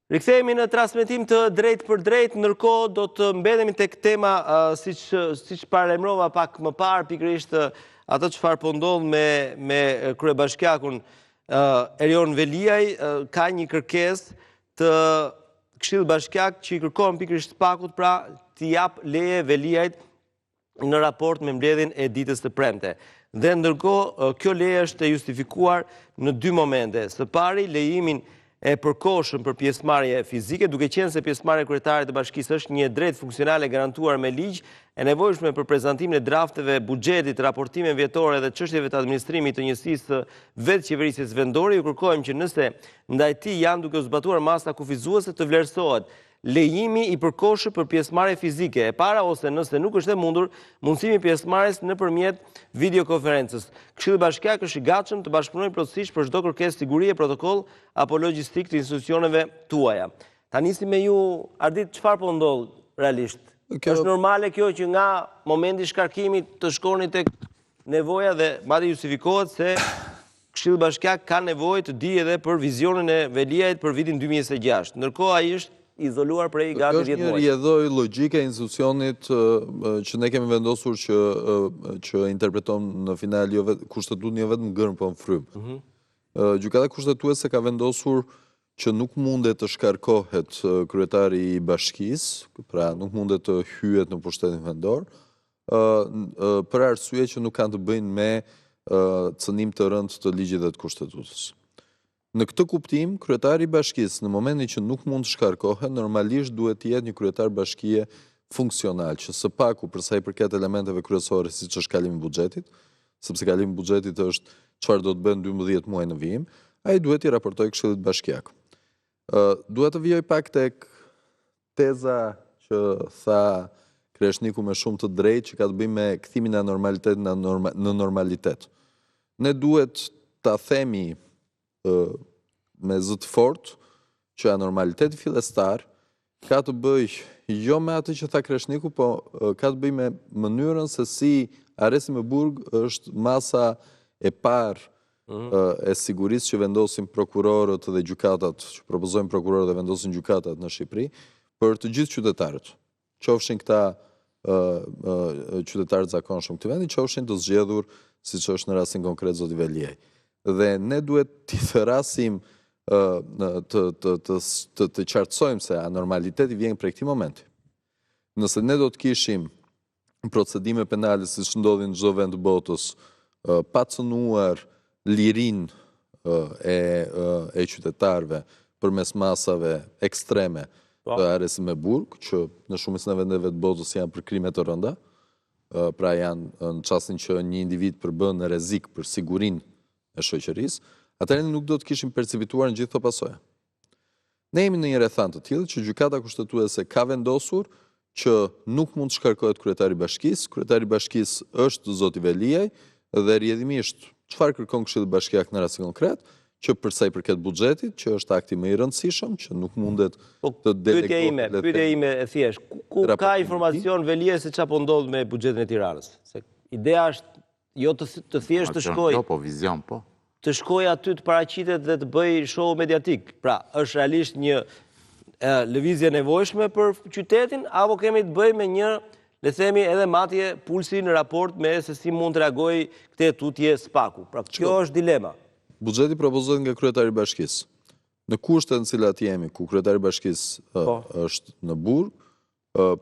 Rikthehemi në transmetim të drejtpërdrejtë, ndërkohë do të mbetemi tek tema siç siç paralajmërova pak më parë, pikërisht atë çfarë po ndodh me me kryebashkiakun Erion Veliaj, ka një kërkesë të Këshillit Bashkiak që i kërkon pikërisht SPAK-ut pra t'i japë leje Veliajt në raport me mbledhjen e ditës së premte. Dhe ndërkohë, kjo leje është e justifikuar në dy momente. Së pari, lejimin e përkohshëm për pjesëmarrje fizike, duke qenë se pjesëmarrja e kryetarit të bashkisë është një e drejtë funksionale garantuar me ligj, e nevojshme për prezantimin e drafteve, buxhetit, raportimeve vjetore dhe çështjeve të administrimit të njësisë së vetëqeverisjes vendore, ju kërkojmë që nëse ndaj tij janë duke u zbatuar masa kufizuese të vlerësohet Lejimi i përkohshëm për pjesëmarrje fizike, e para ose nëse nuk është e mundur, mundësimi i pjesëmarrjes nëpërmjet videokonferencës. Këshilli Bashkiak është i gatshëm të bashkëpunojë plotësisht për çdo kërkesë sigurie, protokoll apo logjistikë të institucioneve tuaja. Ta nisim me ju, Ardit, çfarë po ndodh realisht? Kjo... Është normale kjo që nga momenti i shkarkimit të shkoni tek nevoja dhe madje justifikohet se Këshilli Bashkiak ka nevojë të dijë edhe për vizionin e Veliajt për vitin 2026. Ndërkohë ai është izoluar prej gati 10 muajsh. Kjo është një rrjedhojë logjike e institucionit që ne kemi vendosur që që interpreton në final jo vetëm kushtetutën jo vetëm gërmë po në frymë. Mhm. Gjykata Kushtetuese ka vendosur që nuk mundet të shkarkohet kryetari i bashkisë, pra nuk mundet të hyhet në pushtetin vendor, për arsye që nuk kanë të bëjnë me cënim të rëndë të ligjit dhe të kushtetutës. Në këtë kuptim, kryetari i bashkisë në momentin që nuk mund të shkarkohet, normalisht duhet të jetë një kryetar bashkie funksional, që së paku për sa i përket elementeve kryesore siç është kalimi i buxhetit, sepse kalimi i buxhetit është çfarë do të bëhen 12 muaj në vijim, ai duhet t'i raportojë Këshillit Bashkiak. Dua të vijoj pak tek teza që tha Kreshniku me shumë të drejtë që ka të bëjë me kthimin e anormalitetit në, norma, në normalitet. Ne duhet ta themi me zë të fortë që anormaliteti fillestar ka të bëjë jo me atë që tha Kreshniku, po ka të bëjë me mënyrën se si arresti me burg është masa e parë mhm. e sigurisë që vendosin prokurorët dhe gjykatat, që propozojnë prokurorët dhe vendosin gjykatat në Shqipëri, për të gjithë qytetarët, qofshin këta qytetarë të zakonshëm të këtij vendi, qofshin të zgjedhur, siç është në rastin konkret zoti Veliaj. Dhe ne duhet t'i thërrasim të, të, të, të, të qartësojmë se anormaliteti vjen prej këtij momenti. Nëse ne do të kishim procedime penale siç ndodhin në çdo vend të botës, pa cënuar lirinë e e qytetarëve përmes masave ekstreme po. të arrestit me burg, që në shumicën e vendeve të botës janë për krime të rënda, pra janë në çastin që një individ përbën rrezik për sigurinë e shoqërisë, atëherë ne nuk do të kishim percipituar në gjithë këto pasoja. Ne jemi në një rrethanë të tillë që Gjykata Kushtetuese ka vendosur që nuk mund të shkarkohet kryetari i bashkisë, kryetari i bashkisë është zoti Veliaj dhe rrjedhimisht çfarë kërkon Këshilli Bashkiak në rastin konkret, që për sa i përket buxhetit, që është akti më i rëndësishëm, që nuk mundet po, të delegohet. Pyetja ime, pyetja ime e thjeshtë, ku ka informacion Veliaj se çfarë po ndodh me buxhetin e Tiranës? Se ideja është Jo të të thjesht të shkojë. Jo, po vizion, po. Të shkojë aty të paraqitet dhe të bëjë show mediatik. Pra, është realisht një lëvizje e nevojshme për qytetin apo kemi të bëjmë me një, le të themi edhe matje pulsi në raport me se si mund të reagojë këtej e tutje SPAK-u. Pra, kjo është dilema. Buxheti propozohet nga kryetari i bashkisë. Në kushtet në cilat jemi, ku kryetari i bashkisë po. është në burg,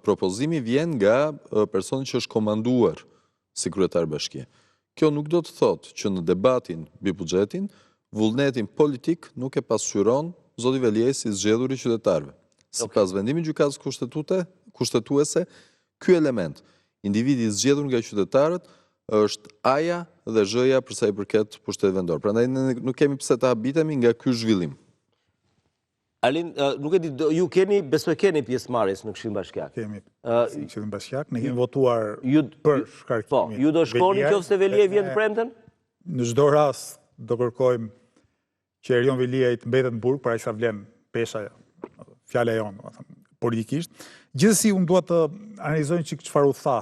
Propozimi vjen nga personi që është komanduar si kryetar bashkie. Kjo nuk do të thotë që në debatin mbi buxhetin, vullnetin politik nuk e pasqyron zoti Veliaj si i zgjedhur i qytetarëve. Sipas vendimit të Gjykatës Kushtetute, Kushtetuese, ky element, individi i zgjedhur nga qytetarët, është A-ja dhe Zh-ja për sa i përket pushtetit vendor. Prandaj ne nuk kemi pse të habitemi nga ky zhvillim. Alin, nuk e di, ju keni, besoj keni pjesëmarrjes në Këshillin Bashkiak. Kemi në Këshillin Bashkiak, ne kemi votuar për shkarkimin. Po, ju do shkoni qoftë se Veliaj vjen të premten? Në çdo rast do kërkojmë që Erion Veliaj të mbetet në burg, për aq sa vlen pesha fjala jonë, domethënë, politikisht. Gjithsesi unë dua të analizoj një çik çfarë u tha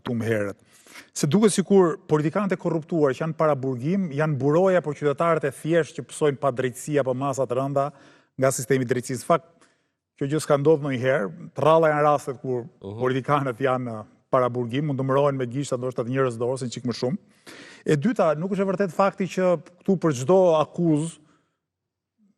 këtu më herët. Se duket sikur politikanët e korruptuar që janë në paraburgim janë mburoja për qytetarët e thjeshtë që pësojnë padrejtësi apo masa të rënda nga sistemi i drejtësisë. Në fakt, kjo gjë s'ka ndodhur ndonjëherë. Të rralla janë rastet kur uh mhm. -huh. politikanët janë në paraburgim, mund të numërohen me gishta ndoshta të njërës dorë ose një çik më shumë. E dyta, nuk është e vërtetë fakti që këtu për çdo akuzë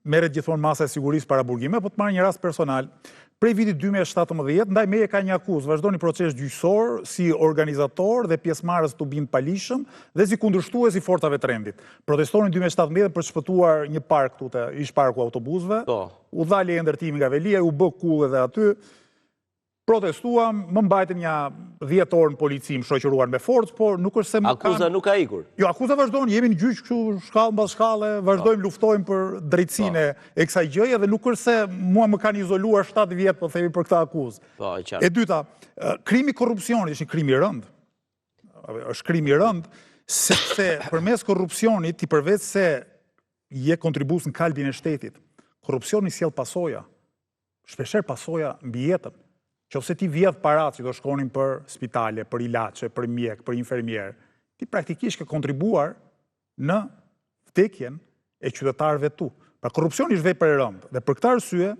merret gjithmonë masa e sigurisë paraburgim, po të marr një rast personal. Prej vitit 2017, ndaj meje ka një akuzë, vazhdon një proces gjyqësor si organizator dhe pjesëmarrës në tubim të paligjshëm dhe si kundërshtues i forcave të rendit. Protestonin 2017 për të shpëtuar një park këtu te ish parku i autobusëve. Po. U dha leje ndërtimi nga Veliaj, u bë kullë edhe aty. Protestuam, më mbajtën nja 10 orë në polici, më shoqëruan me forcë, por nuk është se më kanë... Akuza nuk ka ikur. Jo, akuza vazhdon, jemi në gjyq kështu shkallë mbas shkalle, vazhdojmë, po. luftojmë për drejtësinë po. e kësaj gjëje dhe nuk është se mua më kanë izoluar 7 vjet, po themi për këtë akuzë. Po, e qartë. E dyta, krimi i korrupsionit është një krim i rëndë. Është krim i rëndë sepse përmes korrupsionit ti përveç se je kontribues në kalbjen e shtetit, korrupsioni sjell pasoja. shpeshherë pasoja mbi jetën. Qoftë se ti vjedh paratë që do shkonin për spitale, për ilaçe, për mjekë, për infermierë, ti praktikisht ke kontribuar në vdekjen e qytetarëve tu. Pra korrupsioni është vepër e rëndë dhe për këtë arsye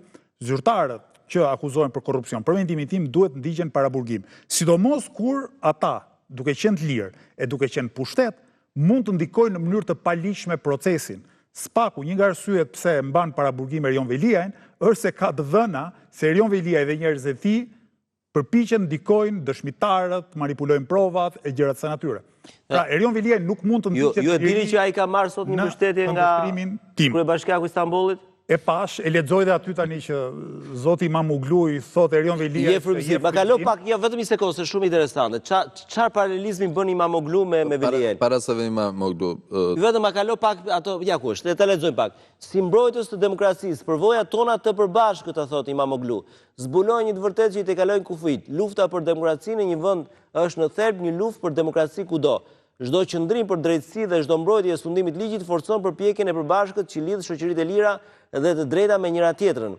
zyrtarët që akuzohen për korrupsion, për mendimin tim duhet të ndiqen në paraburgim. Sidomos kur ata, duke qenë të lirë e duke qenë në pushtet, mund të ndikojnë në mënyrë të paligjshme procesin. SPAK-u, një nga arsyet pse e mban në paraburgim Erion Veliajn, është se ka të dhëna se Erion Veliaj dhe njerëzit e tij përpiqen të ndikojnë dëshmitarët, manipulojnë provat e gjëra të kësaj natyre. Pra, Erion Veliaj nuk mund të ndiqet Ju e dini që ai ka marrë sot një mbështetje nga kryebashkiaku i Stambollit? E pashë, e lexoj dhe aty tani që zoti Imamoglu i thotë Erion Veliajt Je frymëzim. Ma kalo pak, jo vetëm një sekondë, se shumë interesante. Ça çfarë paralelizmi bën Imamoglu me me Veliajn? Para se vjen Imamoglu, ë Vetëm ma kalo pak ato, ja ku është, le ta lexojmë pak. Si mbrojtës të demokracisë, përvojat tona të përbashkëta, thotë Imamoglu, zbulojnë një të vërtetë që i tejkalojnë kufijtë. Lufta për demokracinë në një vend është në thelb një luftë për demokraci kudo. Çdo qëndrim për drejtësi dhe çdo mbrojtje e sundimit të ligjit forcon përpjekjen e përbashkët që lidh shoqëritë e lira dhe të drejta me njëra-tjetrën.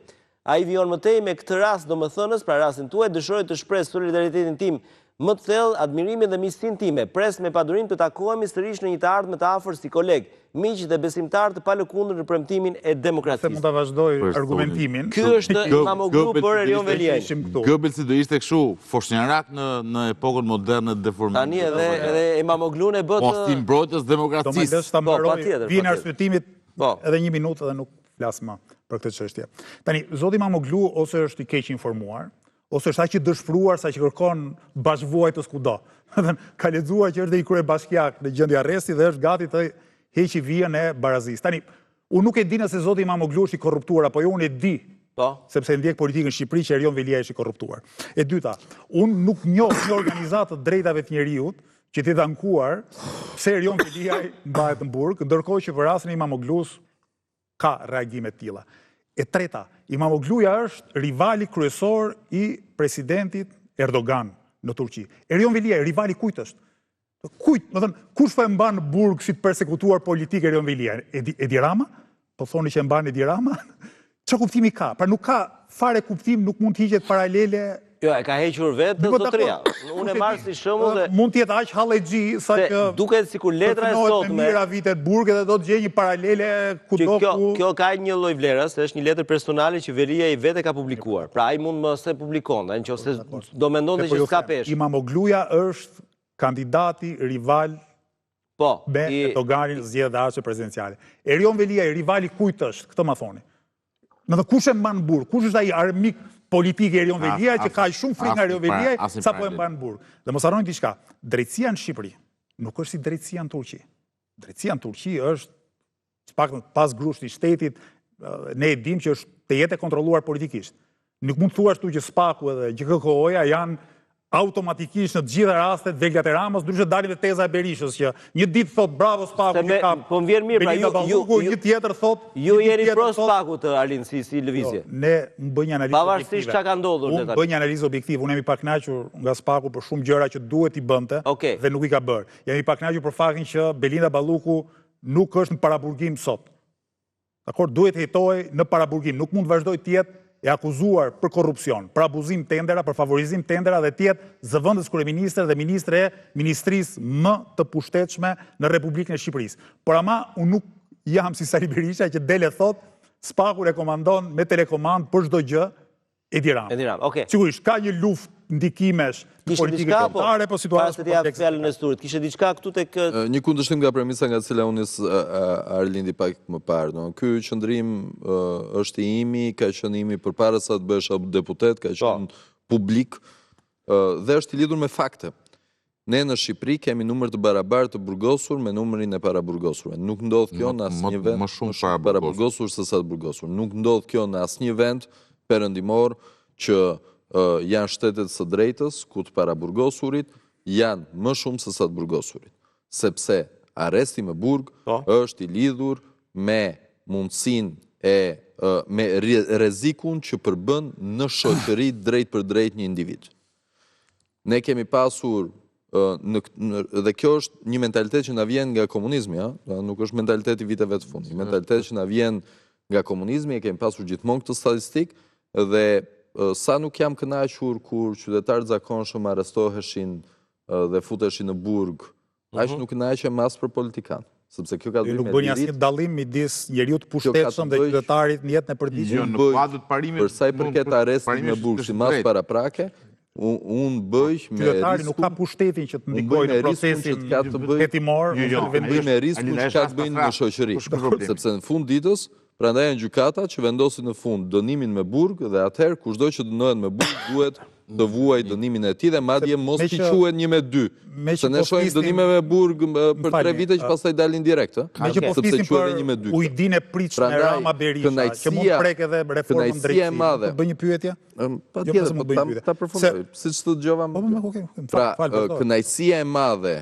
Ai vijon më tej me këtë rast domethënës, pra rastin tuaj, dëshiroj të shpreh solidaritetin tim më të thellë, admirimin dhe miqësinë time. Pres me padurim të takohemi sërish në një të ardhme të afërt si kolegë, miq dhe besimtarë të palëkundur në premtimin e demokracisë. Se mund ta vazhdoj argumentimin. Ky është Imamoglu për Erion Veliajn. Goebbelsi do ishte kështu foshnjarak në në epokën moderne të deformimit. Tani edhe edhe Imamoglun e bëtë Po si mbrojtës demokracisë. Do më lësh ta po, mbaroj vijën e arsyetimit po. edhe një minutë dhe nuk flas më për këtë çështje. Tani zoti Imamoglu ose është i keqinformuar, ose është aq i dëshpëruar sa që kërkon bashkëvuajtës kudo. Ka lexuar që është dhe një kryebashkiak në gjendje arresti dhe është gati të heqi vijën e barazisë. Tani, unë nuk e di nëse zoti Imamoglu është i korruptuar apo jo, unë e di. Po. Sepse ndjek politikën në Shqipëri që Erion Veliaj është i korruptuar. E dyta, unë nuk njoh një organizatë të drejtave të njeriut që të jetë ankuar pse Erion Veliaj mbahet në burg, ndërkohë që për rastin e Imamoglus ka reagime të tilla. E treta, Imamogluja është rivali kryesor i presidentit Erdogan në Turqi. Erion Veliaj, rivali i kujt është? Kujt, domethënë, kush po e mban në burg si të persekutuar politik Erion Veliaj? Edi, Edi Rama? Po thoni që e mban Edi Rama? Ça kuptimi ka? Pra nuk ka fare kuptim, nuk mund të hiqet paralele Jo, e ka hequr vetë zotëria. Unë e marr si shembull dhe mund të jetë aq hallexhi sa që duket sikur letra e sotme me mijëra vite burg edhe do të gjejë një paralele kudo ku kjo kjo ka një lloj vlere, se është një letër personale që Veliaj vetë e ka publikuar. Pra ai mund mos e publikonte, nëse do mendonte që po s'ka peshë. Imamogluja është kandidati rival po, me Erdoganin në zgjedhjet e ardhshme presidenciale. Erion Veliaj rivali kujt është? Këtë ma thoni. Domethënë kush e mban në burg? Kush është ai armik politik i Erion Veliaj që ka shumë frikë nga Erion Veliaj sa po e mban në burg? Dhe mos harroni diçka, drejtësia në Shqipëri nuk është si drejtësia në Turqi. Drejtësia në Turqi është të paktën pas grushtit të shtetit, ne e dimë që është tejet e kontrolluar politikisht. Nuk mund të thuash këtu që SPAK-u edhe GJKKO-ja janë automatikisht në të gjitha rastet veglat e Ramës, ndryshe dalim te teza e Berishës që një ditë thotë bravo SPAK-u që ka. Po më vjen mirë, pra ju ju një tjetër thotë ju jeni pro SPAK-ut Arlind si si lëvizje. Jo, ne unë bëj një analizë Pavarësisht çka ka ndodhur tani. Unë bëj një analizë objektive, unë jam i pakënaqur nga SPAK-u për shumë gjëra që duhet t'i bënte dhe nuk i ka bërë. Jam i pakënaqur për faktin që Belinda Balluku nuk është në paraburgim sot. Dakord, duhet të hetohej në paraburgim, nuk mund të vazhdojë të jetë e akuzuar për korrupsion, për abuzim tendera, për favorizim tendera dhe të jetë zëvendës kryeministre dhe ministre e ministrisë më të pushtetshme në Republikën e Shqipërisë. Por ama unë nuk jam si Sali Berisha që del e thotë. SPAK-un e komandon me telekomandë për çdo gjë Edi Rama. Edi Rama, okay. Sigurisht ka një luftë ndikimesh në politikën po? kombëtare, po situata është komplekse. Fjalën e Sturit. Kishte diçka këtu tek një kundërshtim nga premisa nga e cila u nis Arlindi pak më parë, do. Ky qëndrim është i imi, ka qenë imi përpara sa të bëhesha deputet, ka po. qenë publik dhe është i lidhur me fakte. Ne në Shqipëri kemi numër të barabartë të burgosur me numrin e paraburgosurve. Nuk ndodh kjo në asnjë vend. Më shumë paraburgosur se sa të burgosur. Nuk ndodh kjo në asnjë vend perëndimor që janë shtete të së drejtës, ku të paraburgosurit janë më shumë se sa të burgosurit. Sepse arresti me burg po. është i lidhur me mundësinë e me rrezikun që përbën në shoqëri drejtpërdrejt një individ. Ne kemi pasur në, në dhe kjo është një mentalitet që na vjen nga komunizmi, ëh, nuk është mentalitet i viteve të fundit. Një mentalitet që na vjen nga komunizmi, e kemi pasur gjithmonë këtë statistikë dhe sa nuk jam kënaqur kur qytetarë të zakonshëm arrestoheshin dhe futeshin në burg Aq mhm. nuk kënaqem as për politikanë, sepse kjo ka të bëjë me. Nuk bën asnjë dallim midis njeriut të pushtetshëm dhe qytetarit në jetën e përditshme. Jo, në kuadër të parimit. Për sa i përket arrestit me burg si masë paraprake, unë bëj me Qytetari nuk ka pushtetin që të ndikojë në procesin hetimor jo, jo, ose në me riskun që ka të bëjë në shoqëri. Sepse në fund ditës, prandaj janë gjykata që vendosin në fund dënimin me burg dhe atëherë kushdo që dënohet me burg duhet të vuajë dënimin e tij dhe madje mos t'i quhet një me dy. Se ne po shohim dënime me burg për tre vite që pastaj dalin direkt, ë? Meqë po flisnim për një me dy. Ujdinë e pritshme Rama Berisha, që mund të prekë edhe reformën drejtësi. Mund të bëj një pyetje? Patjetër, jo, po ta përfundoj. Siç të dëgjova. Po, po, po, pra, kënaqësia e madhe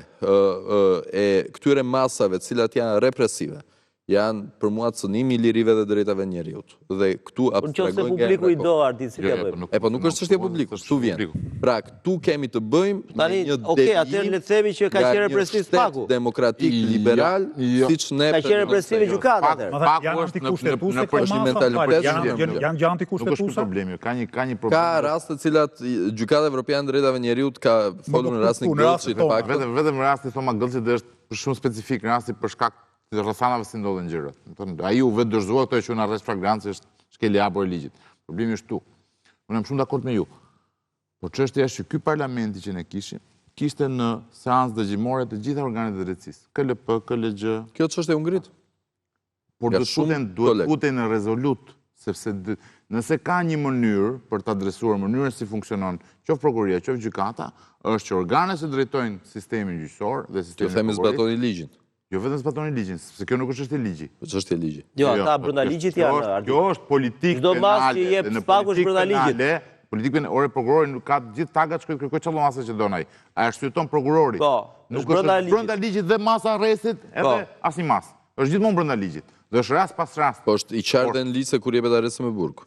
e këtyre masave, të cilat janë represive, Janë për mua cënimi i lirive dhe drejtave të njeriut. Dhe këtu abstragoj nga. Në qoftë se publiku i do Ardit, si t'ia jo, jo, bëjmë? E po nuk është çështje publiku, këtu vjen. Pra këtu kemi të bëjmë me një okay, atëherë le të themi që ka qenë represiv SPAK-u. Demokratik liberal, siç ne Ka qenë represive gjykata atëherë. SPAK-u është antikushtetuese këto masa, janë janë gjë antikushtetuese. Nuk është ky problemi, ka një ka një problem. Ka raste të cilat Gjykata Evropiane e Drejtave të Njeriut ka folur në rastin e Gëllçit, vetëm vetëm rasti Thoma Gëllçit është shumë specifik rasti për shkak të rrethanave si ndodhen gjërat. Domethënë, ai u vetëdorëzua këto e quajnë arrest flagrant, është shkelje e hapur e ligjit. Problemi është këtu. Unë jam shumë dakord me ju. Por çështja është që ky parlamenti që ne kishim, kishte në seancë dëgjimore të gjitha organet e drejtësisë, KLP, KLGJ. Kjo çështje u ngrit. Por duhet futen, duhet futen në rezolutë, sepse nëse ka një mënyrë për të adresuar mënyrën si funksionon, qoftë prokuroria, qoftë gjykata, është që organet që drejtojnë sistemin gjyqësor dhe sistemin e prokurorisë. Të themi zbatoni ligjin. Jo vetëm zbatoni ligjin, sepse kjo nuk është çështje ligji. Po çështje ligji. Jo, jo, ata po, brenda ligjit janë. Kjo është politikë penale. Çdo masë që jep SPAK-u është brenda ligjit. Politikë penale, ore prokurori nuk ka të gjithë tagat shkoj kërkoj çfarë mase që don ai. A arsyeton prokurori? Po. Nuk është brenda ligjit. Brenda ligjit dhe masa arrestit edhe po. asnjë masë. Është gjithmonë brenda ligjit. Dhe është rast pas rasti. Po është i qartë në ligj se kur jepet arresti me burg.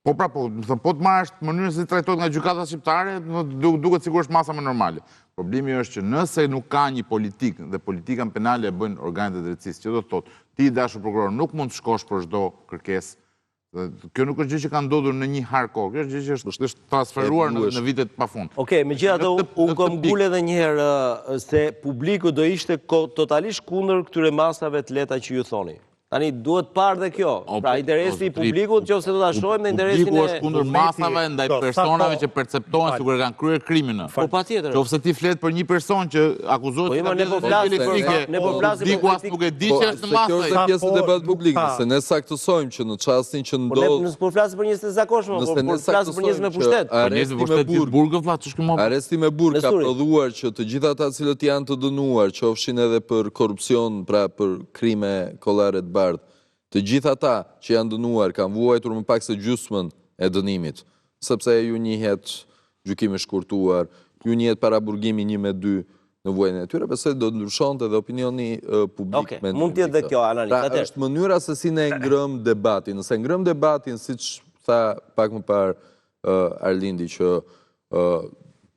Po pra, po, më thënë, po të marrësh mënyrën se si trajtohet nga gjykata shqiptare, duket sikur është masa më normale. Problemi është që nëse nuk ka një politikë dhe politikën penale e bëjnë organet e drejtësisë, që do të thotë, ti i dashur prokuror nuk mund të shkosh për çdo kërkesë. Dhe kjo nuk është gjë që ka ndodhur në një hark kohë, kjo është gjë që është, është transferuar në, në vitet pafund. Okej, okay, megjithatë unë këmbëngul edhe një herë se publiku do ishte totalisht kundër këtyre masave të lehta që ju thoni. Tani duhet parë dhe kjo. Pra interesi i publikut nëse do ta shohim në interesin e publiku është kundër masave ndaj personave që perceptohen sikur e kanë kryer krimin. Po patjetër. Nëse ti flet për një person që akuzohet po, se ka ne po flasim për ne po flasim publiku as nuk e di që është në masë. Kjo është pjesë e debatit publik, nëse ne saktësojmë që në çastin që po ndodh Ne po flasim për njerëz të zakonshëm, po po flasim për njerëz me pushtet. Po njerëz me pushtet gjithë burgë vlla, ç'është ky më? Arresti me burg ka prodhuar që të gjithë ata të cilët janë të dënuar, qofshin edhe për korrupsion, pra për krime kollare të bardhë. Të gjithë ata që janë dënuar kanë vuajtur më pak se gjysmën e dënimit, sepse ju njihet gjykimi i shkurtuar, ju njihet paraburgimi një me dy në vuajtjen e tyre, besoj do të ndryshonte dhe opinioni publik. Okej, mund të jetë dhe kjo analizë. Pra është mënyra se si ne ngremë debatin. Nëse ngremë debatin, siç tha pak më parë Arlindi që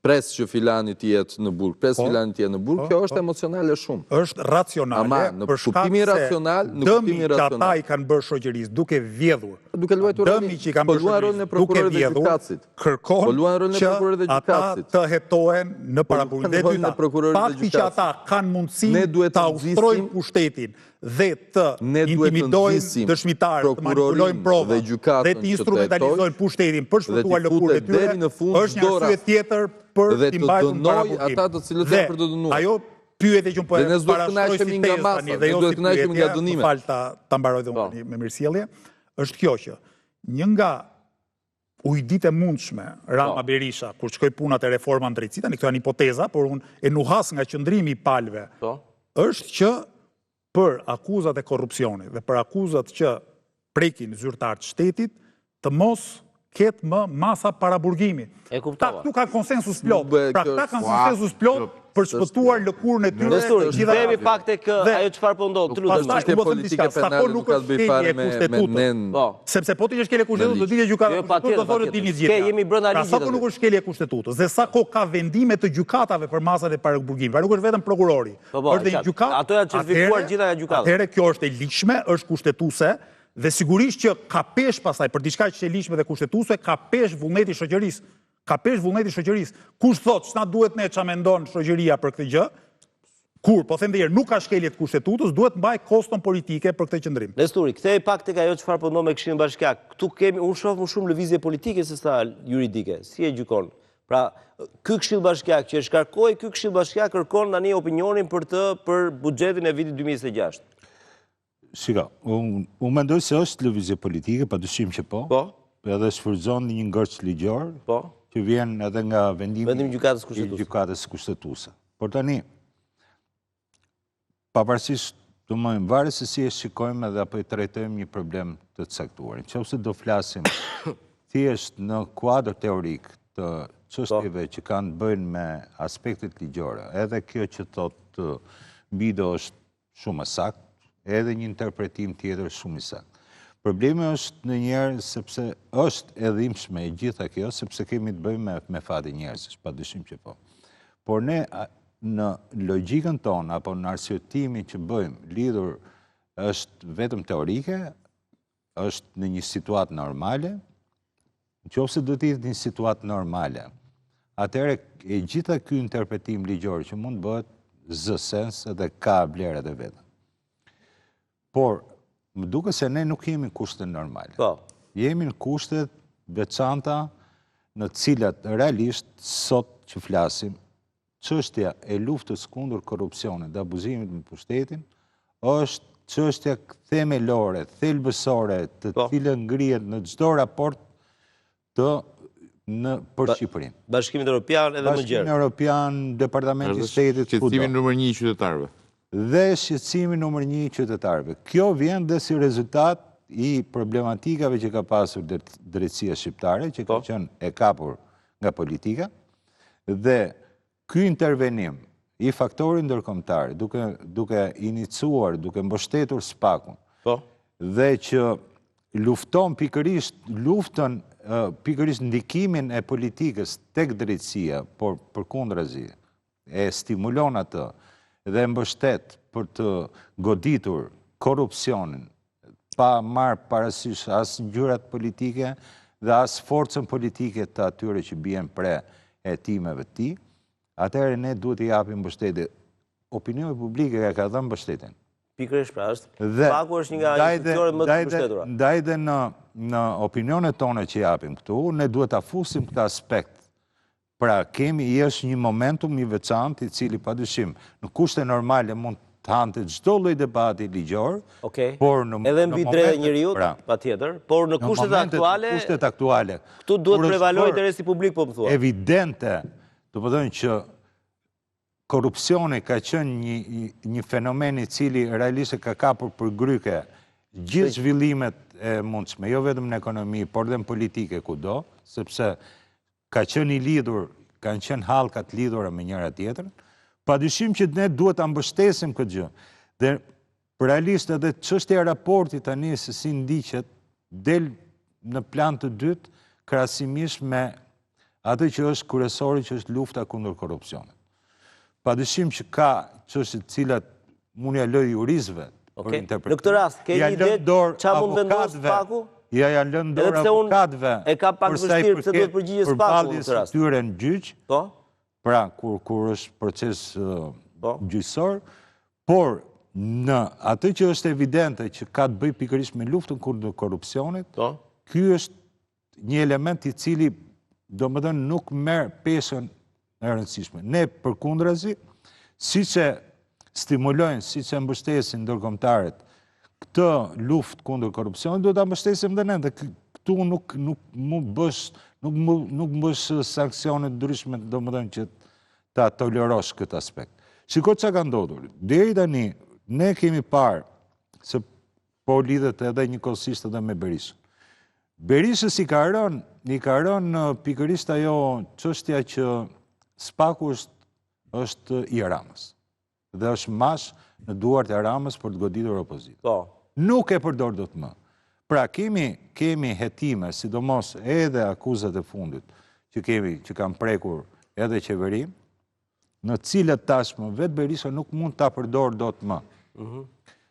pres që filani të jetë në burg, pres po, filani të jetë në burg, po, kjo është po. emocionale shumë. Është racionale, Ama, në për shkak se racional, në dëmi që ata i kanë bërë shoqërisë duke vjedhur, duke luajtur dëmi që i kanë po bërë shoqërisë duke vjedhur, kërkon po që ata të hetohen në paraburgim. Dhe dyta, fakti që ata kanë mundësinë ta ushtrojnë pushtetin. dhe të intimidojnë dëshmitarët, të manipulojnë provat dhe të instrumentalizojnë pushtetin për të shpëtuar lëkurën e tyre, është një arsye tjetër për t'i mbajtur në paraburgim. Dhe ajo pyetje që unë po e parashtroj si tezë tani dhe jo si pyetje, më fal ta ta mbaroj dhe unë po. tani me mirësjellje, është kjo që një nga ujditë e mundshme Rama po. Berisha kur shkoi puna te reforma në drejtësi, tani këto janë hipoteza, por unë e nuhas nga qëndrimi i palëve. Po. Është që për akuzat e korrupsionit dhe për akuzat që prekin zyrtarë të shtetit, të mos ketë më masa paraburgimi. E kuptova. Këta këtu kanë konsensus plot. Pra këta kanë konsensus plot për të shpëtuar lëkurën e tyre. Nestor, kthehemi pak tek ajo çfarë po ndodh, të lutem. Pastaj, unë po them diçka, sa kohë nuk është shkelje e kushtetutës. Po. Sepse po të ishte shkelje e kushtetutës, do dilte gjykata jo, kushtetutës, do thoshte dilni të gjithë. Jemi brenda pra, ligjit. Pra sa kohë nuk është shkelje e kushtetutës dhe sa kohë ka vendime të gjykatave për masat e paraburgimit, pra nuk është vetëm prokurori. Po, po, është dhe një gjykatë. Ato janë certifikuar gjitha nga gjykata. Atëherë kjo është e ligjshme, është kushtetuese dhe sigurisht që ka peshë pastaj për diçka që është e ligjshme dhe kushtetuese, ka peshë vullneti i shoqërisë. Ka peshë vullneti i shoqërisë. Kush thotë ç'na duhet ne ça mendon shoqëria për këtë gjë? Kur, po them dhe njëherë, nuk ka shkelje të kushtetutës, duhet të mbajë koston politike për këtë qëndrim. Nesturi, kthehemi pak tek ajo çfarë po ndodh me Këshillin Bashkiak. Këtu kemi, unë shoh më shumë lëvizje politike se sa juridike. Si e gjykon? Pra, ky këshill bashkiak që e shkarkoi, ky këshill bashkiak kërkon tani opinionin për të për buxhetin e vitit 2026. Shiko, unë un mendoj se është lëvizje politike, pa dyshim që po. Po. Edhe shfrytëzon një ngërç ligjor, po. që vjen edhe nga vendimi Vendim gjykatës kushtetuese. Gjykatës kushtetuese. Por tani, pavarësisht, domethënë, varet se si e shikojmë edhe apo e trajtojmë një problem të caktuar. Në qoftë se do flasim thjesht në kuadër teorik të çështjeve po. që kanë të bëjnë me aspektet ligjore, edhe kjo që thotë Bido është shumë e saktë, edhe një interpretim tjetër shumë i saktë. Problemi është ndonjëherë sepse është e dhimbshme e gjitha kjo, sepse kemi të bëjmë me, me fate njerëzish, pa dyshim që po. Por ne në logjikën tonë apo në arsyetimin që bëjmë lidhur është vetëm teorike, është në një situatë normale, në qoftë se do të jetë një situatë normale, atëherë e gjitha ky interpretim ligjor që mund të bëhet zë sens edhe ka vlerat e veta. Por, më duket se ne nuk jemi në kushte normale. Po. Jemi në kushte të veçanta në të cilat realisht sot që flasim, çështja e luftës kundër korrupsionit dhe abuzimit me pushtetin është çështja themelore, thelbësore, të po. cilën ngrihet në çdo raport të në për Shqipërinë. Bashkimit Europian edhe më gjerë. Bashkimi Europian, Departamenti i Shtetit, kudo. Shqetësimi numër 1 i qytetarëve. Dhe shqetësimi numër 1 i qytetarëve. Kjo vjen dhe si rezultat i problematikave që ka pasur drejtësia shqiptare, që ka po. qenë e kapur nga politika, dhe ky intervenim i faktorit ndërkombëtar, duke, duke inicuar, duke mbështetur SPAK-un, po. dhe që lufton pikërisht luftën, pikërisht ndikimin e politikës tek drejtësia, por përkundrazi, e stimulon atë dhe e mbështet për të goditur korrupsionin, pa marrë parasysh as ngjyrat politike dhe as forcën politike të atyre që bien pre hetimeve të tij, atëherë ne duhet t'i japim mbështetje. Opinioni publik e ka dhënë mbështetjen. Pikërisht pra është. SPAK-u është një nga institucionet më të mbështetura. Ndaj dhe në në opinionet tona që japim këtu, ne duhet ta fusim këtë aspekt Pra, kemi i është një momentum i veçantë i cili padyshim në kushte normale mund të hante çdo lloj debati ligjor, por në edhe mbi drejtat e njeriut, pra, patjetër, por në kushtet aktuale, kushtet aktuale, këtu duhet të prevalojë interesi publik, po më thua. Evidente, domethënë që Korrupsioni ka qenë një një fenomen i cili realisht e ka kapur për gryke gjithë zhvillimet e mundshme, jo vetëm në ekonomi, por dhe në politikë e kudo, sepse ka qenë i lidhur, kanë qenë hallka të lidhura me njëra tjetrën. Padyshim që ne duhet ta mbështesim këtë gjë. Dhe realisht edhe çështja e raportit tani se si ndiqet del në plan të dytë krahasimisht me atë që është kryesore që është lufta kundër korrupsionit. Padyshim që ka çështje të cilat mund ia lë juristëve për interpretim. Në këtë rast, ke një ide ça mund vendosë SPAK-u? Ja janë lënë dorë avokatëve. E ka pak vështirë pse duhet përgjigjet SPAK-u në këtë rast. Tyre në gjyq. Po. Pra, kur kur është proces po. gjyqësor, por. në atë që është evidente që ka të bëjë pikërisht me luftën kundër korrupsionit, po. ky është një element i cili domethënë nuk merr peshën e rëndësishme. Ne përkundrazi, siç e stimulojnë, siç e mbështesin ndërkombëtarët, këtë luftë kundër korrupsionit, duhet ta mbështesim dhe ne, dhe këtu nuk, nuk mund bësh, nuk, nuk bësh sanksione të ndryshme, domethënë që ta tolerosh këtë aspekt. Shiko ça ka ndodhur. Deri tani, ne kemi parë se po lidhet edhe njëkohësisht edhe me Berishën. Berishës i ka rënë, i ka rënë pikërisht ajo çështja që SPAK-u është, është i Ramës. Dhe është mash në duart e Ramës për të goditur opozitën. Po. Nuk e përdor dot më. Pra kemi, kemi hetime, sidomos edhe akuzat e fundit që kemi, që kanë prekur edhe qeverinë, në të cilat tashmë vetë Berisha nuk mund ta përdorë dot më. Mhm.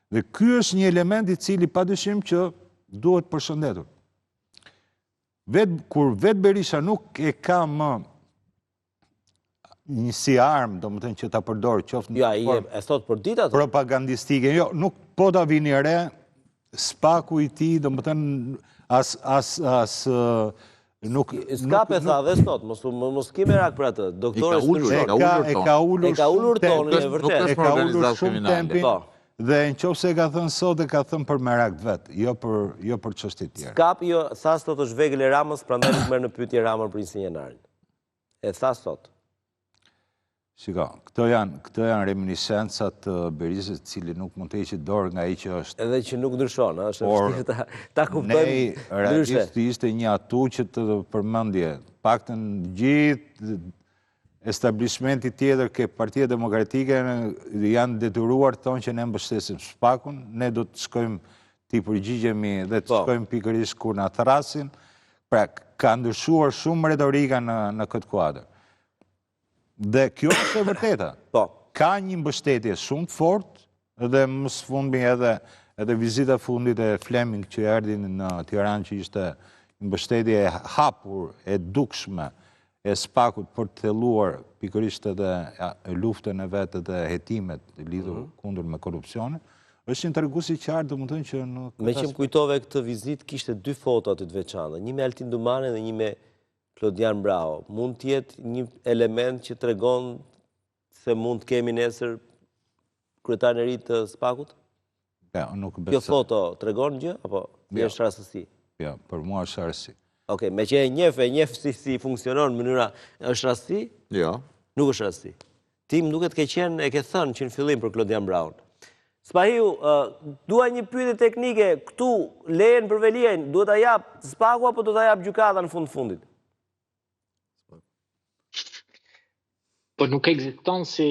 Dhe ky është një element i cili padyshim që duhet përshëndetur. Vetë kur vetë Berisha nuk e ka më një si armë, domethënë që ta përdorë, qoftë në ja, formë e thotë për ditë atë. Propagandistike, jo, nuk po ta vini re, SPAK-u i tij, domethënë as as as Nuk Skap e tha dhe sot, mos mos ki merak për atë. Doktori e ka ulur e ka ulur e ka ulur tonin e vërtetë. E ka ulur shumë tempin. Po. Dhe në qoftë se e ka thënë sot e ka thënë për merak të vet, jo për jo për çështje të tjera. Skap jo tha sot është vegël e Ramës, prandaj nuk merr në pyetje Ramën për 21 janarin. E tha sot. Shiko, këto janë, këto janë reminiscenca të Berishës, i cili nuk mund të heqë dorë nga ai që është. Edhe që nuk ndryshon, ëh, është vështirë ta ta kuptojmë. Ne realisht ishte një atu që të përmendje, paktën gjithë establishmenti tjetër ke Partia Demokratike janë detyruar të thonë që ne mbështesim SPAK-un, ne do të shkojmë t'i përgjigjemi dhe të po. shkojmë pikërisht kur na thërrasin. Pra, ka ndryshuar shumë retorika në në këtë kuadër. Dhe kjo është e vërteta. Po. Ka një mbështetje shumë të fortë dhe më së fundmi edhe edhe vizita e fundit e Fleming që erdhi në Tiranë që ishte një mbështetje e hapur, e dukshme e SPAK-ut për të thelluar pikërisht edhe luftën e vet edhe hetimet lidhur mm -hmm. kundër me korrupsionin, është një tregues i qartë, domethënë që në Meqë më kujtove këtë vizitë kishte dy foto aty të veçanta, një me Altin Dumanin dhe një me Klodian Braho, mund të jetë një element që tregon se mund të kemi nesër kryetarin e ri të SPAK-ut? Ja, nuk besoj. Kjo foto tregon gjë apo jo. është rastësi? Jo, për mua është rastësi. Okej, meqë e njeh, e njeh si si funksionon mënyra, është rastësi? Jo. Nuk është rastësi. Ti më duket ke qenë e ke thënë që në fillim për Klodian Brahon. Spahiu, dua një pyetje teknike, këtu lejen për Veliajn, duhet ta japë SPAK-u apo do ta japë gjykata në fund të fundit? Po nuk ekziston si,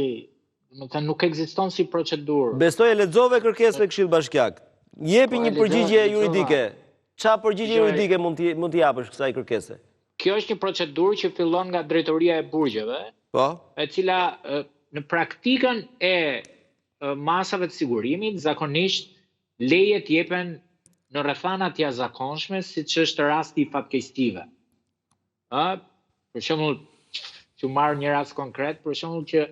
domethënë nuk ekziston si procedurë. Besoj e lexove kërkesën e Këshillit Bashkiak. Jepi po, një përgjigje juridike. Ça përgjigje juridike mund t'i mund t'i japësh kësaj kërkese? Kjo është një procedurë që fillon nga drejtoria e burgjeve, po, e cila në praktikën e masave të sigurimit zakonisht lejet jepen në rrethana të jashtëzakonshme, siç është rasti i fatkeqësive. Ë, për shembull, që marr një rast konkret, për shembull që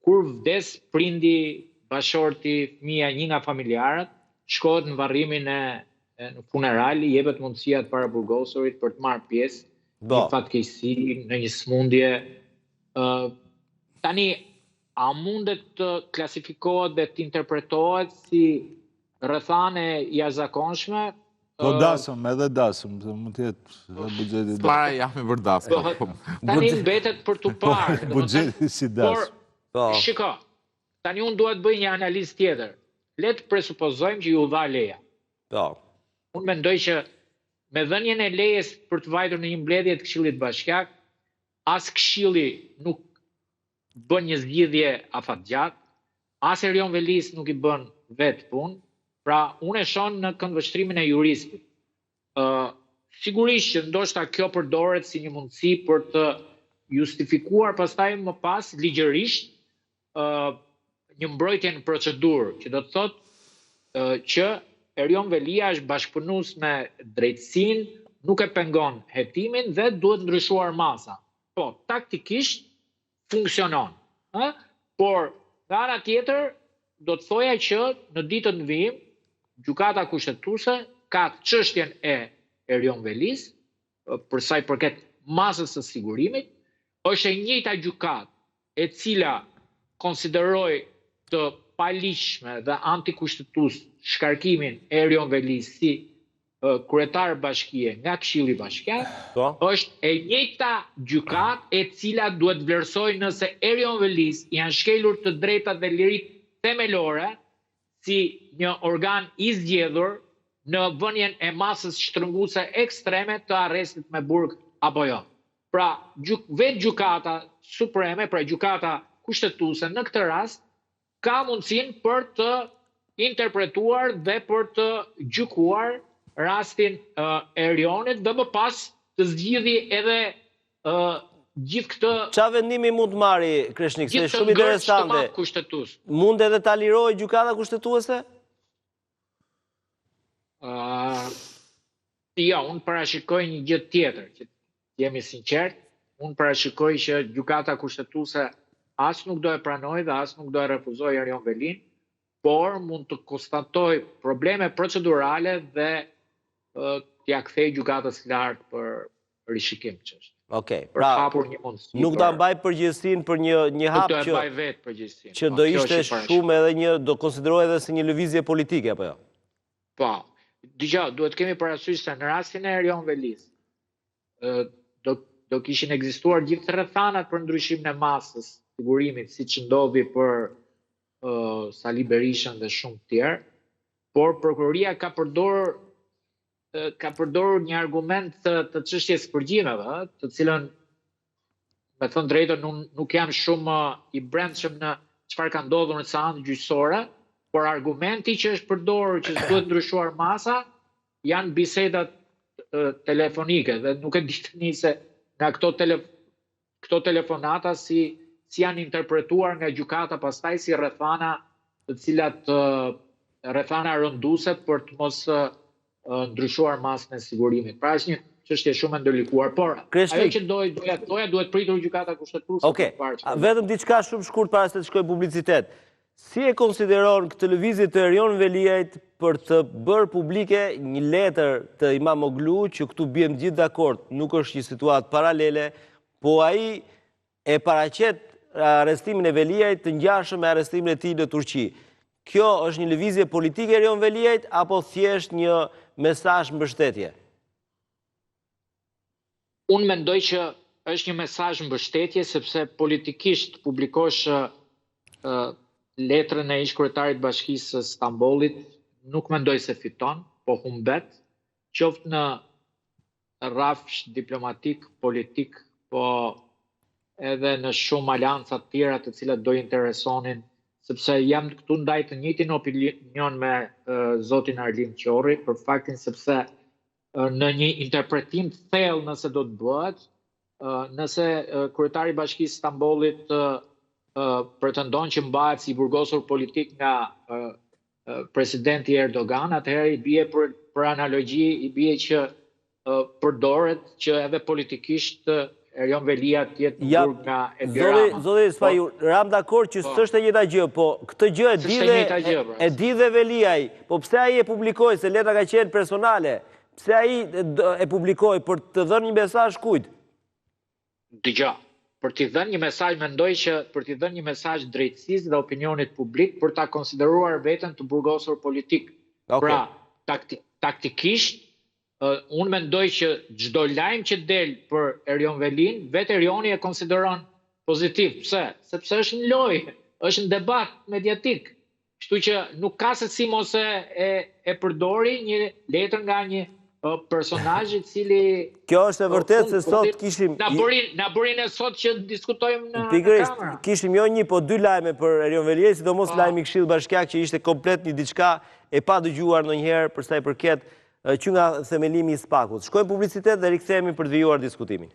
kur vdes prindi, bashkëshorti, fëmija, një nga familjarët, shkohet në varrimin e në funeral, i jepet mundësia të paraburgosurit për të marrë pjesë në një fatkeqësi, në një sëmundje. Ë tani a mundet të klasifikohet dhe të interpretohet si rrethanë e jashtëzakonshme? Po dasëm, edhe dasëm, se mund të jetë edhe buxheti. Para jam për dasëm. Po, tani mbetet për t'u po, parë. Buxheti si dasëm. Por, po. shiko, tani unë dua të bëj një analizë tjetër. Le të presupozojmë që iu dha leja. Po. Unë mendoj që me dhënien e lejes për të vajtur në një mbledhje të Këshillit Bashkiak, as Këshilli nuk bën një zgjidhje afatgjatë, as Erion Velisë nuk i bën vetë punë, pra unë e shoh në këndvështrimin e juristit. Ë sigurisht që ndoshta kjo përdoret si një mundësi për të justifikuar pastaj më pas ligjërisht ë një mbrojtje në procedurë, që do të thotë që Erion Veliaj është bashkëpunues me drejtësinë, nuk e pengon hetimin dhe duhet ndryshuar masa. Po, taktikisht funksionon, ë? Por nga ana tjetër. do të thoja që në ditët në vijim Gjykata Kushtetuese ka çështjen e Erion Velisë për sa i përket masës së sigurimit, është e njëjta gjykatë e cila konsideroi të paligjshme dhe antikushtetues shkarkimin e Erion Velisë si kryetar bashkie nga Këshilli Bashkiak, po. është e njëjta gjykatë e cila duhet të vlerësojë nëse Erion Velisë i janë shkelur të drejtat dhe liritë themelore si një organ i zgjedhur në vënien e masës shtrënguese ekstreme të arrestit me burg apo jo. Pra, vetë gjykata supreme, pra gjykata kushtetuese në këtë rast ka mundësinë për të interpretuar dhe për të gjykuar rastin e Erionit dhe më pas të zgjidhi edhe gjithë këtë Ça vendimi mund të marri Kreshnik, se është shumë interesante. Kushtetues. Mund edhe ta lirojë gjykata kushtetuese? Uh, jo, unë parashikoj një gjë tjetër, që të jemi sinqertë, unë parashikoj që gjykata kushtetuese as nuk do e pranojë dhe as nuk do e refuzojë Erion Velinë, por mund të konstatojë probleme procedurale dhe t'ia kthejë gjykatës lartë për rishikim çështjen. Okej, pra hapur një mundësi. Nuk do mbajë përgjegjësinë për një një hap që nuk do e mbajë vetë përgjegjësinë. Që po, do ishte shumë edhe një do konsiderohej edhe si një lëvizje politike apo jo? Po. Dëgjo, duhet të kemi parasysh se në rastin e Erion Velisë, do do kishin ekzistuar gjithë rrethanat për ndryshimin e masës sigurimit, siç ndodhi për uh, Sali Berishën dhe shumë të tjerë, por prokuroria ka përdorur ka përdorur një argument të, të çështjes së përgjimeve, të cilën me thënë të drejtën nuk, nuk jam shumë i brendshëm në çfarë ka ndodhur në seancë gjyqësore, por argumenti që është përdorur që s'duhet ndryshuar masa janë bisedat telefonike dhe nuk e di tani se nga këto tele, këto telefonata si si janë interpretuar nga gjykata pastaj si rrethana të cilat rrethana rënduese për të mos ndryshuar masën e sigurimit. Pra është një çështje shumë e ndërlikuar, por ajo që doja doja doja duhet pritur gjykata kushtetuese Okej. Okay. Vetëm diçka shumë shkurt para se të shkojmë publicitet. Si e konsideron këtë lëvizje të Erion Veliajt për të bërë publike një letër të Imamoglu që këtu biem gjithë dakord, nuk është një situatë paralele, po ai e paraqet arrestimin e Veliajt të ngjashëm me arrestimin e tij në Turqi. Kjo është një lëvizje politike e Erion Veliajt apo thjesht një mesazh mbështetje? Unë mendoj që është një mesazh mbështetje sepse politikisht publikosh letrën e ish kryetarit të bashkisë së Stambollit, nuk mendoj se fiton, po humbet, qoftë në rrafsh diplomatik, politik, po edhe në shumë aleanca të tjera të cilat do interesonin, sepse jam këtu ndaj të njëjtin opinion me zotin Arlind Qorri për faktin sepse në një interpretim të thellë nëse do të bëhet, nëse kryetari i Bashkisë Stambollit pretendon që mbahet si i burgosur politik nga presidenti Erdogan, atëherë i bie për, për analogji, i bie që përdoret që edhe politikisht Erion Veliaj të jetë në burg nga Edi Rama. Zoti po. Spahiu, ramë dakord që po. s'është e njëjta gjë, po këtë gjë e di dhe pra. e di dhe Veliaj, po pse ai e publikoi se letra ka qenë personale? Pse ai e publikoi për të dhënë një mesazh kujt? Dëgjo, për t'i dhënë një mesazh mendoj që për t'i dhënë një mesazh drejtësisë dhe opinionit publik për ta konsideruar veten të burgosur politik. Okay. Pra, takti, taktikisht Unë mendoj që çdo lajm që del për Erion Velinë, vetë Erioni e konsideron pozitiv. Pse? Sepse është në lojë, është në debat mediatik. Kështu që nuk ka se si mos e e, e përdori një letër nga një personazh i cili Kjo është e vërtetë se sot kishim na bëri na bëri ne sot që diskutojmë në Pikërisht, kishim jo një, po dy lajme për Erion Veliaj, sidomos po. lajmi i Këshillit Bashkiak që ishte komplet një diçka e padëgjuar ndonjëherë për sa i përket që nga themelimi i SPAK-ut. Shkojmë publicitet dhe rikthehemi për të vijuar diskutimin.